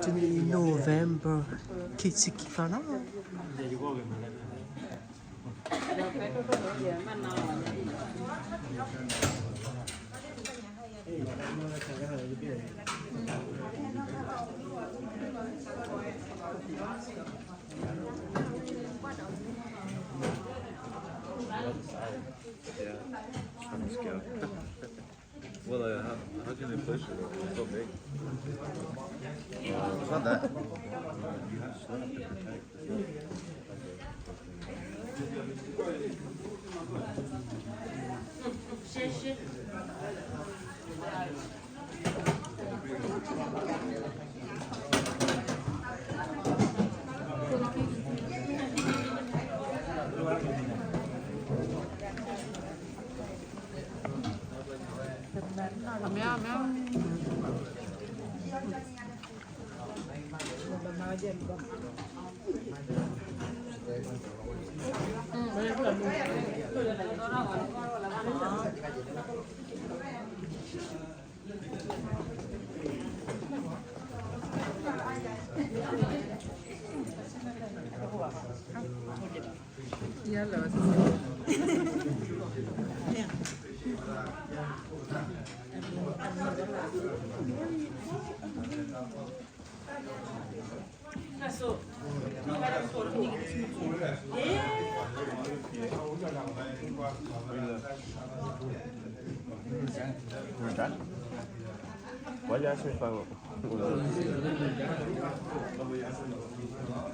တနံၤ November ခံဆံခံသီလီၤ.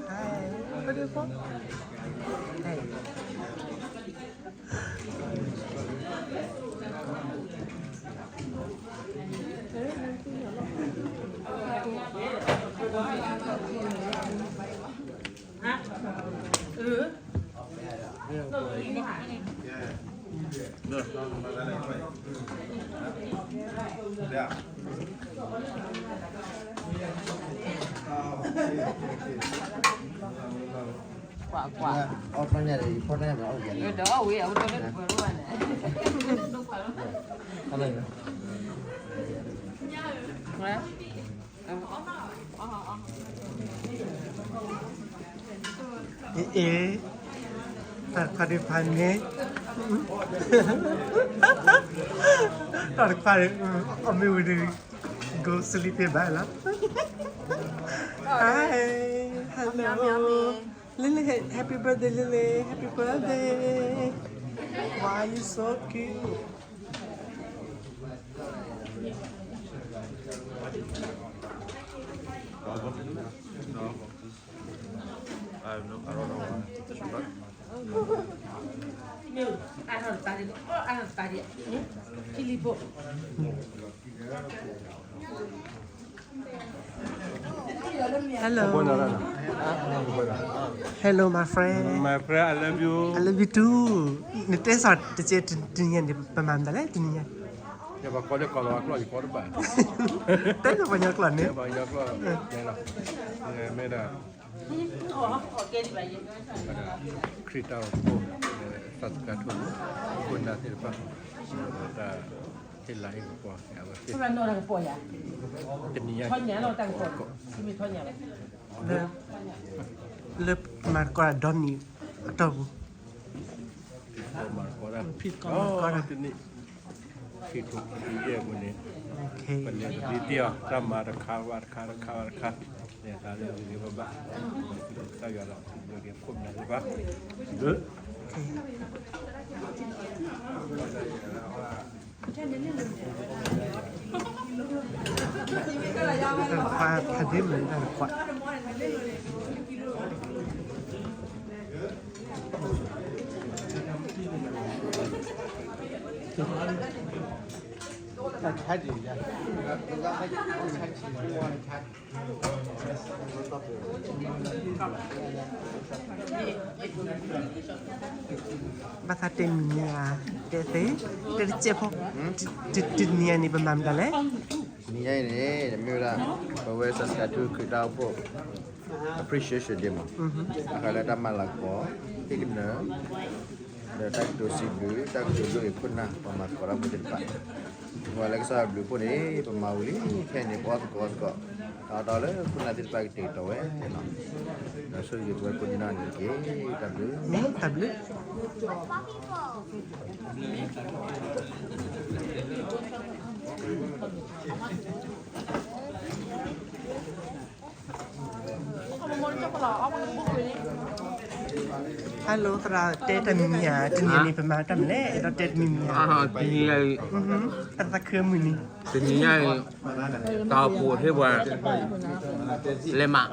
Hi, what do you call? Hey. Ê, ê, tăr khua dê pha mê, tăr khua dê, ơ, mê wê dê, go sleepy bye lă. Hi, hello. Lily, happy birthday, Lily. Happy birthday. Why you so cute? I have no, I don't know. Hello. Hello, my friend. My friend, I love you. I love you too. နတဲစီၤတကဲတနံၤညါန့ၣ် ပမၤမတၤလဲၣ်တနံၤညါ. ယပှၤကိးလၢကီၢ်လီၤအကျိာ် ယကိးတဘၣ်. တဲလၢပှၤကညီကျိာ်န့ၣ်. ပှၤကညီကျိာ်, မ့ၢ်ဒၣ် ခရံာ်တၢ်အိၣ်ဖှိၣ်, သးစကၤထိၣ်, ခိၣ်နၢ်သ့ၣ်တဖၣ်, တၢ်ဟ့ၣ်လၤဟ့ၣ်ကပီၤ, တနံၤညါ, လၢမၤသကိးတၢ်ဒီနံၤအတီၢ်ပူၤ, မၤသကိးတၢ်, ဖံးသကိးမၤသကိးတၢ်, တနံၤ, ခံထိခံယဲၢ်ပူၤန့ၣ်, ပလဲၤတဘျီတံၢ်အီၤ တၢ်မၤတခါဘၣ်တခါ တခါဘၣ်တခါ, လဲၤသးလၢဂ့ၤဂ့ၤဘၣ်ဘၣ်, တၢ်ယွၤလီၤ ခိၣ်နၢ်သ့ၣ်တဖၣ်, တၢ်တခွါဖးဒ့မုၣ်တၢ်တခွါ. Hello. ဘၣ်သးတဲမံၤညါ, တဲသ့, တဲတစဲးဖိ, တနံၤညါန့ၣ် ပမၤမတၤလဲၣ်. တနံၤညါအံၤန့ၣ် မ့ၢ်ဝဲဒၣ် ပဝဲ Saskatoon ခရံာ်တၢ်အိၣ်ဖှိၣ် appreciation day မး, အဃိလၢတၢ်မၤလၤကပီၤ, ဟ့ၣ်ကနၢၤ, ဒီးတၢ်ကတိၤစံးဘျုး, တၢ်ကတိၤဒိအံၤခိၣ်နၢ် ပှၤမၤသကိးတၢ်ဖိသ့ၣ်တဖၣ်, ပှၤလၢကစၢ်ယွၤဘျုးဖှိၣ်န့ၣ် ပမၤဝံၤလံ ခဲအံၤန့ၣ် ပအီၣ်သကိးသကိး, တၢ်အီၣ်တၢ်အီလၢခိၣ်နၢ်သ့ၣ်တဖၣ်ကတ့ၢ်ကတီၤဝဲနီၤ, ဒီးဆိၣ်ဂ့ၤပဝဲကိးနီၢ်ဂၤဒဲးတက့ၢ်, တၢ်ဘျုး, တၢ်ဘျုး. Hello သရၣ်, တဲတၢ်မံၤမံၤဧါ, တနံၤအံၤန့ၣ် ပမၤတၢ်မနုၤလဲၣ်, အဲၣ်ဒိးတဲတမံၤမံၤဧါ, တနံၤအံၤ, တၢ်သးခုမုၢ်နံၤ, တနံၤညါအံၤ, တၢ်အိၣ်ဖှိၣ်ဟ့ၣ်ပှၤ လဲၤမး,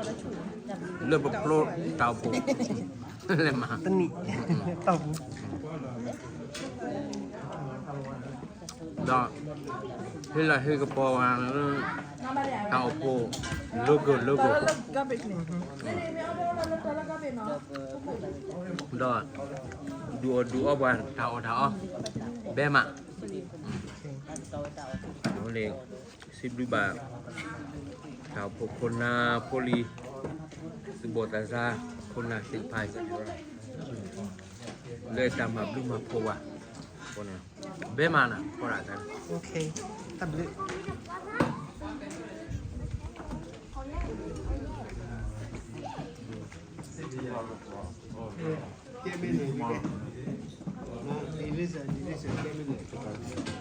လၢပဖျိတၢ်အိၣ်ဖှိၣ်, လဲၤမး, တနံၤ, တၢ်အိၣ်ဖှိၣ် ဒီး ဟ့ၣ်လၤဟ့ၣ်ကပီၤဝဲလၢ တၢ်အိၣ်ဖှိၣ် logo logo, ဒီး ဒုးအီၣ်ဒုးအီပှၤတၢ်အီၣ်တၢ်အီ, ဘဲမး, န့ၣ် စံးဘျုးဘၣ် တၢ်အိၣ်ဖှိၣ်ခိၣ်နၢ်ဖိလံၤ, သူၣ်ဘီၣ်သးစၢ် ခိၣ်နၢ်သ့ၣ်တဖၣ်အံၤ, လၢတၢ်မၤဘျုးမၤဖှိၣ်ဘၣ်, ဘဲမးနၤ, တၢ်ဘျုး.